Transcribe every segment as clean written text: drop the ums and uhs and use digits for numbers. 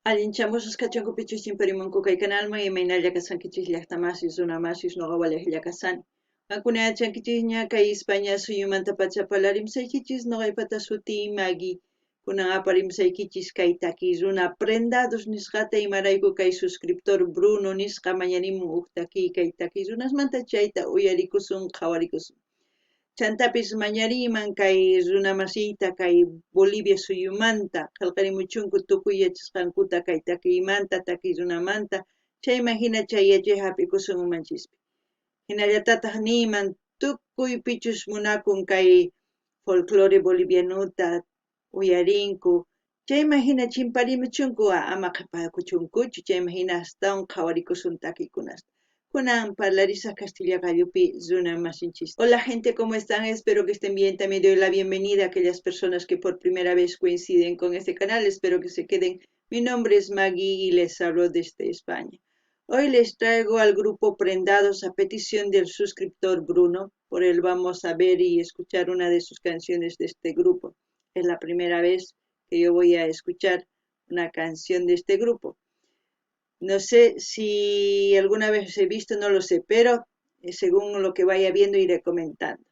Allinchamusqas kachunkupichus chimparimunku kay kanalman, imaynalla kasqankichis llaqtamasis, runamasis, noqa walejlla kasani. Qankuna yachankichisña kay España suyumantapacha parlarimusaykichis, noqaypata sutiy Maggie. Kunan aparimusaykichis kay takiy runa Prendados nisqata, imarayku kay suscriptor Bruno nisqa mañarimun uj takiy kay takiy runasmanta, chayta uyarikusun, qhawarikusun. Chantapis mañariyman kay runamasiyta kay Bolivia suyumanta qhelqarimuchunku tukuy yachasqankuta kay takiymanta, takiy runamanta, chayman hina chay yachay hap'ikusun umanchispi. Hinallatataj niyman tukuy pichus munakun kay folclore bolivianuta uyarinku, chayman hina chimparimuchunku, ama qhepakuchunkuchu, chayman hina astawan qhawarikusun takiykunasta. Kunan parlarisaj Castilla qallupi runa masinchis. Hola gente, ¿cómo están? Espero que estén bien. También doy la bienvenida a aquellas personas que por primera vez coinciden con este canal. Espero que se queden. Mi nombre es Maggie y les hablo desde España. Hoy les traigo al grupo Prendados a petición del suscriptor Bruno. Por él vamos a ver y escuchar una de sus canciones de este grupo. Es la primera vez que yo voy a escuchar una canción de este grupo. No sé si alguna vez he visto, no lo sé, pero según lo que vaya viendo iré comentando.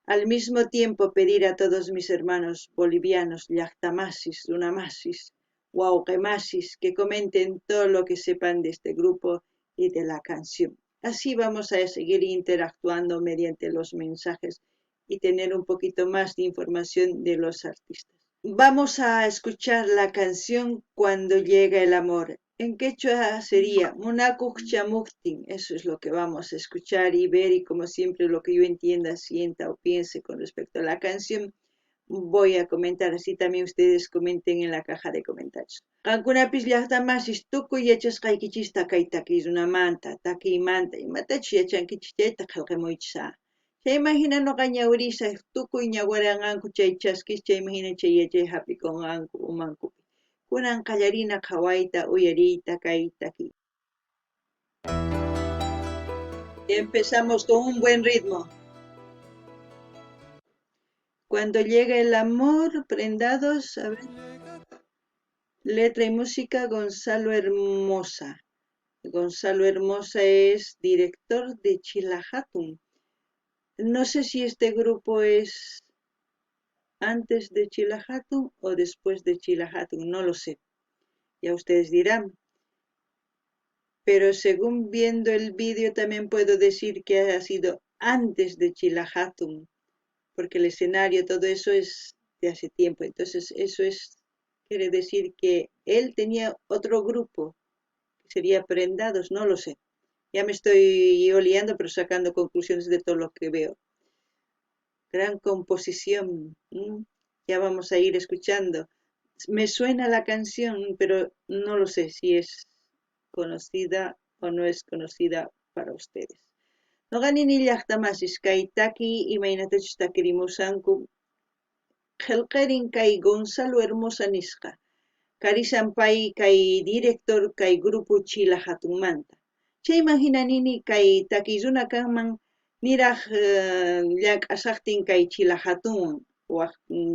Al mismo tiempo pedir a todos mis hermanos bolivianos, llaqtamasis, runamasis, wawqemasis, que comenten todo lo que sepan de este grupo y de la canción. Así vamos a seguir interactuando mediante los mensajes y tener un poquito más de información de los artistas. Vamos a escuchar la canción Cuando llega el amor. En quechua sería Munakuq chamujtin. Eso es lo que vamos a escuchar y ver, y como siempre lo que yo entienda, sienta o piense con respecto a la canción, voy a comentar, así también ustedes comenten en la caja de comentarios. Qankunapis llaqtamasis tukuy yachasqaykichista kay takiy runamanta, takiymanta, imatachus yachankichis chayta qhelqamuychis. Chayman hina noqa ñawirisaj tukuy ñawaranqanku chay chaskis, chayman hina chay yachay hap'ikunqanku umankupi. Kunan qallarina qhawayta, uyariyta kay takiy. Empezamos con un buen ritmo. Cuando llega el amor, Prendados, a ver. Letra y música, Gonzalo Hermosa. Gonzalo Hermosa es director de Chilajatun. No sé si este grupo es antes de Chilajatun o después de Chilajatun, no lo sé. Ya ustedes dirán. Pero según viendo el vídeo también puedo decir que ha sido antes de Chilajatun, porque el escenario, todo eso es de hace tiempo. Entonces eso quiere decir que él tenía otro grupo, que sería Prendados, no lo sé. Ya me estoy yo liando, pero sacando conclusiones de todo lo que veo. Gran composición. Ya vamos a ir escuchando. Me suena la canción, pero no lo sé si es conocida o no es conocida para ustedes. Noqa nini llaqtamasis kay takiy imaynatachus takirimusanku qhelqarin kay Gonzalo Hermosa nisqa. Karisan pay kay director kay grupo Chilajatunmanta. Chayman hina nini kay takiy runa kanman niraj llank'asaqtin kay Chilajatunwan waj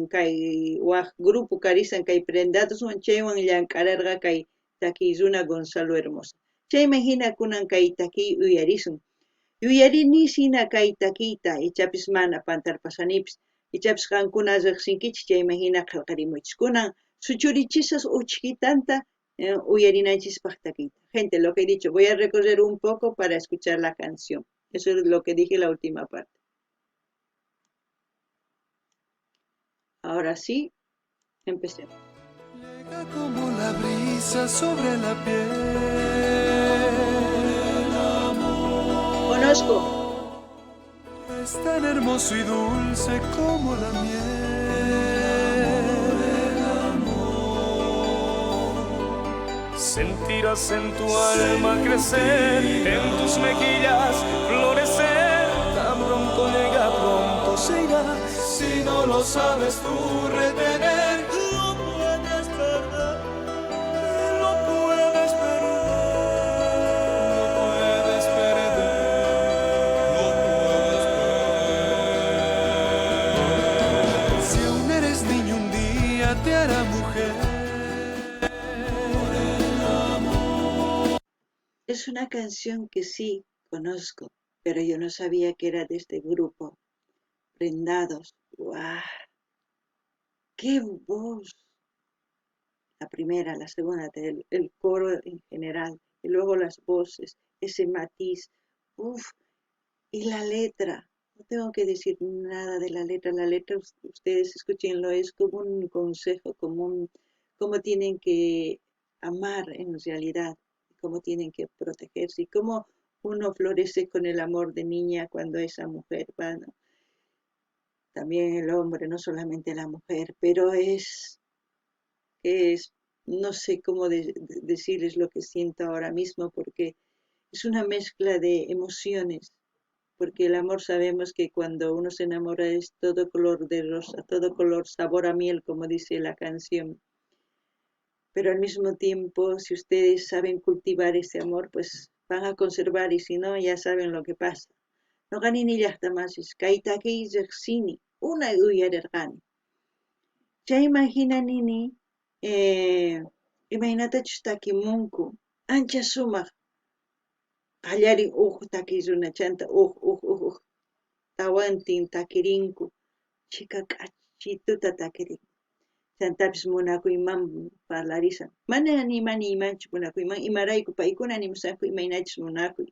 kay waj grupo karisan kay Prendadoswan chaywan llank'ararqa kay takiy runa Gonzalo Hermosa. Chayman hina kunan kay takiy uyarisun. Yuyarini hina kay takiyta, ichapis mana pantarpasanipis, ichapis qankuna riqsinkichis chayman hina qhelqarimuychis. Kunan suchurichisas uchkitanta uyarinanchispaq takiyta. Gente, lo que he dicho, voy a recorrer un poco para escuchar la canción. Eso es lo que dije la última parte. Ahora sí, empecemos. Llega como la brisa sobre la piel. Conozco. Es tan hermoso y dulce como la miel. Sentirás en tu alma crecer, en tus mejillas florecer. Tan pronto llega, pronto se irá. Si no lo sabes tú retener, lo puedes perder, lo puedes perder, lo puedes perder, lo puedes perder. Si aún eres niño, un día te hará mujer. Es una canción que sí conozco, pero yo no sabía que era de este grupo. Prendados. ¡Guau! ¡Qué voz! La primera, la segunda, el coro en general, y luego las voces, ese matiz. ¡Uf! Y la letra. No tengo que decir nada de la letra. La letra, ustedes escúchenlo, es como un consejo, cómo tienen que amar en realidad, cómo tienen que protegerse y cómo uno florece con el amor de niña cuando esa mujer va, ¿no? También el hombre, no solamente la mujer, pero es, no sé cómo decirles lo que siento ahora mismo, porque es una mezcla de emociones, porque el amor sabemos que cuando uno se enamora es todo color de rosa, todo color sabor a miel, como dice la canción. Pero al mismo tiempo, si ustedes saben cultivar ese amor, pues van a conservar, y si no, ya saben lo que pasa. Noqani llaqtamasis, kay takiy riqsini, unay uyarerqani. Chayman hina nini, imaynatachus takimunku, ancha sumaq. Qallarin uj takiy runa chanta uj, uj, uj, uj, tawantin takirinku, chhika k'achituta takirinku. Chantapis munakuyman parlarisan. Mana nima niymanchu munakuyman, imarayku paykuna nimusanku imaynachus munakuy.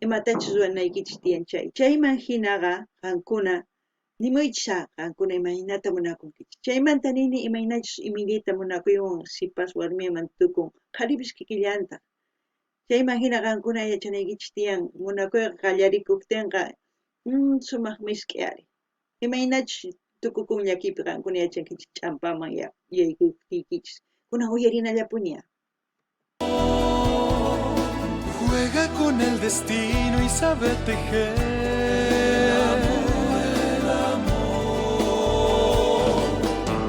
Imatachus ruwanaykichis tiyan chay. Chayman hinaqa qankuna nimuychis qankuna imaynata munakunkichis. Chaymanta nini imaynachus imillita munakuywan sipas warmiman tukun, qharipis kikillantaq. Chayman hina qankuna yachanaykichis tiyan munakuyqa qallarikuptinqa, sumaq misk'i ari. Imaynachus tukukun llakipi qankuna yachankichis ch'ampaman yaykuykichis. Kunan uyarinallapuni. Juega con el destino y sabe tejer. El amor.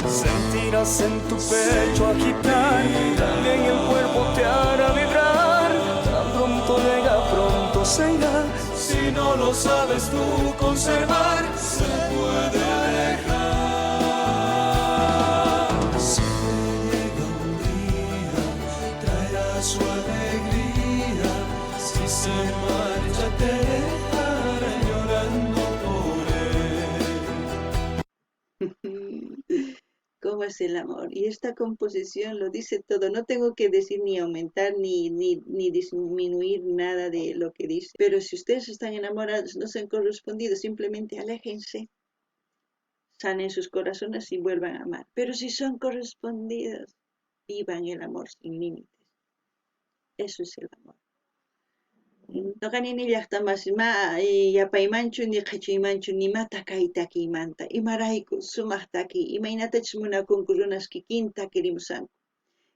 Sentirás en tu pecho agitar, también el cuerpo te hará vibrar. Tan pronto llega, pronto se irá. Si no lo sabes tú conservar, se puede dejar. Si te llega un día, traerá su alegría. Si se marcha, te dejará llorando por él. ¿Cómo es el amor? Y esta composición lo dice todo. No tengo que decir ni aumentar ni disminuir nada de lo que dice. Pero si ustedes están enamorados, no se han correspondido, simplemente aléjense, sanen sus corazones y vuelvan a amar. Pero si son correspondidos, vivan el amor sin límites. Eso es el amor. Noqani llaqtamasi ma yapaymanchu ni qhichuymanchu nimata kay takiymanta. Imarayku sumaq takiy, imaynatachus munakunku runas kikinta takirimusanku.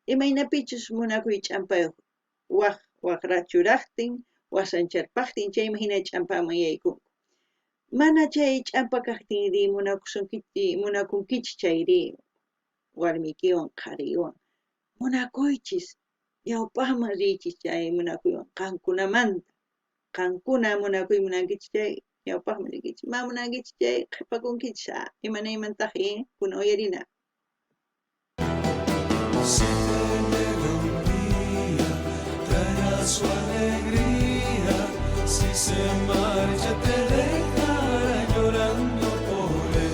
Imaynapichus munakuy ch'ampayuq waq waqrachuraqtin, wasancharpaqtin, chayman hina ch'ampaman yaykunku. Mana chay ch'ampa kaqtinri munakunkichis chayri warmiykiwan qhariwan. Munakuychis, ñawpaqman riychis chay munakuywan qankunamanta. Qankuna munakuy munankichis chay ñawpaqman rinkichis. Ma munankichis chay qhipakunkichis. Imanaymantaj, kuna uyarina. Si te llega un día, traerá su alegría. Si se marcha, te dejará llorando por él.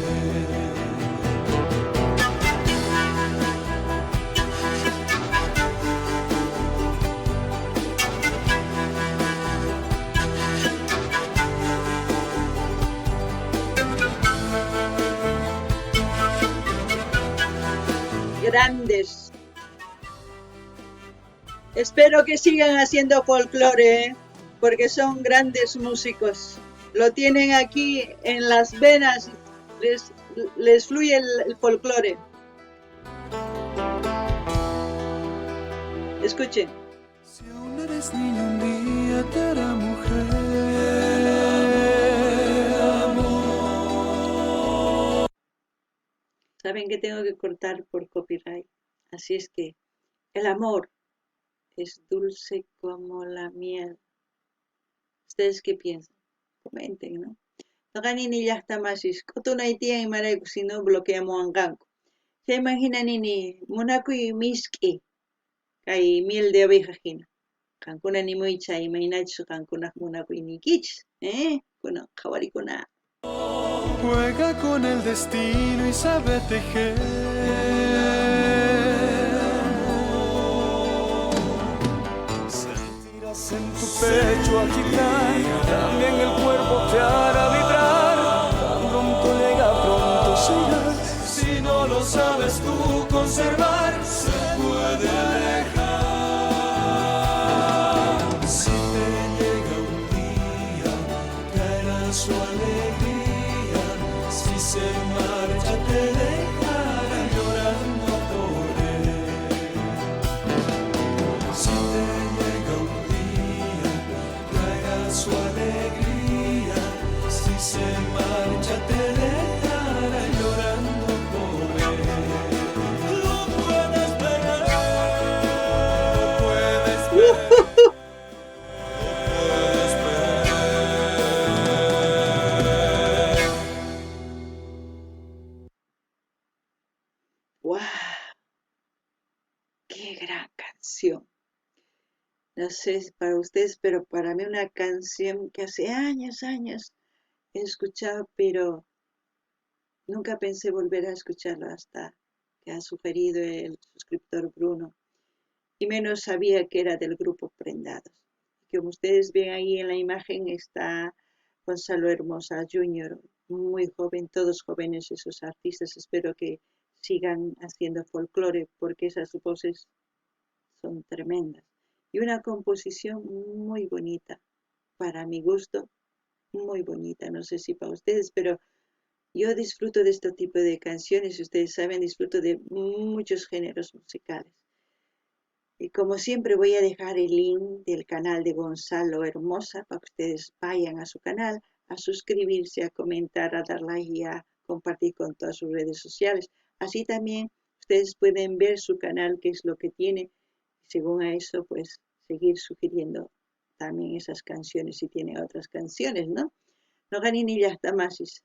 Grandes. Espero que sigan haciendo folclore, porque son grandes músicos. Lo tienen aquí en las venas, les fluye el folclore. Escuchen. Si aún eres niño, un día te hará mujer. Amor. Saben que tengo que cortar por copyright. Así es que el amor es dulce como la miel. ¿Ustedes qué piensan? Comenten, ¿no? Noqani llaqtamasis, k'utunay tiyan imarayku si no bloqueamuwanqanku. Chayman hina nini munakuy misk'i kay miel de abeja hina. Qankuna nimuycha imaynachus qankunaj munakuyniykichis, eh? Kunan qhawarikuna. Juega con el destino y sabe tejer. Sentirás en tu pecho agitar, también el cuerpo te hará vibrar. Tan pronto llega, pronto se irá. Si no lo sabes tú conservar, se puede dejar. Si te llega un día, caerá su alegría. Si se marcha, te dejará llorando por él. Si te llega un día, caerá su alegría. Si se marcha, te dejará llorando por él. Lo puedes ver, lo puedes ver, lo puedes ver. ¡Guau! ¡Qué gran canción! No sé si para ustedes, pero para mí una canción que hace años, años he escuchado, pero nunca pensé volver a escucharla hasta que ha sugerido el suscriptor Bruno. Y menos sabía que era del grupo Prendados. Como ustedes ven ahí en la imagen está Gonzalo Hermosa Jr., muy joven, todos jóvenes esos artistas. Espero que sigan haciendo folclore porque esas voces son tremendas. Y una composición muy bonita, para mi gusto, muy bonita. No sé si para ustedes, pero yo disfruto de este tipo de canciones. Ustedes saben, disfruto de muchos géneros musicales. Y como siempre voy a dejar el link del canal de Gonzalo Hermosa para que ustedes vayan a su canal, a suscribirse, a comentar, a dar like y a compartir con todas sus redes sociales. Así también ustedes pueden ver su canal, qué es lo que tiene. Según a eso, seguir sugiriendo también esas canciones, si tiene otras canciones, ¿no? Noqa nini llaqtamasis.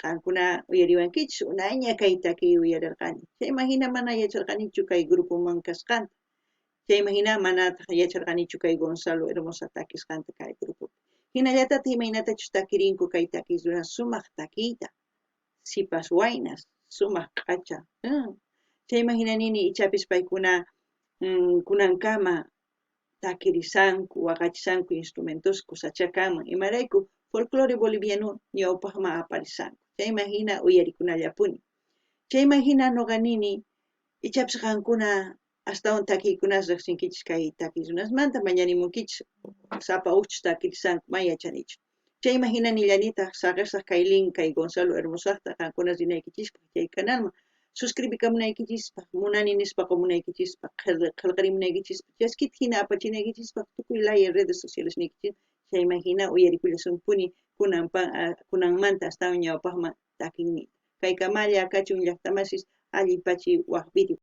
Qankuna uyariwankichis, unayña kay takiy uyararqani. Chayman hina mana yacharqanichu kay grupoman kasqanta. Chayman hina manataq yacharqanichu kay Gonzalo Hermosa takisqanta kay grupopi. Hinallatataq imaynatachus takirinku kay takiy runa sumaq takiyta. Sipas waynas, sumaq k'acha. Chayman hina nini ichapis paykuna, kunankama takirisanku, waqachisanku instrumentos kusachá kanman. Imarayku folclore boliviano ñawpaqman aparisanku. Chayman hina uyarikunallapuni. Chayman hina noqa nini ichapis qankuna astawan takiykunas riqsinkichis kay takiy runasmanta, mañanimunkichis sapa ujchus takirisanku, may yachanichu. Chayman hina nillanitaq saqesaq kay link kay Gonzalo Hermosaqta qankuna rinaykichispaq chay canalman suscribikamunaykichispaq, munani nispa qomunaykichispaq, qhelqarimunaykichispaq, chaskita hina apachinaykichispaq tukuy laya redes sociales niykichis. Chayman hina uyarikullasunpuni kunanmanta astawan ñawpaqman takiynita. Kay kamalla kachun llaqtamasis allin pachi waj video.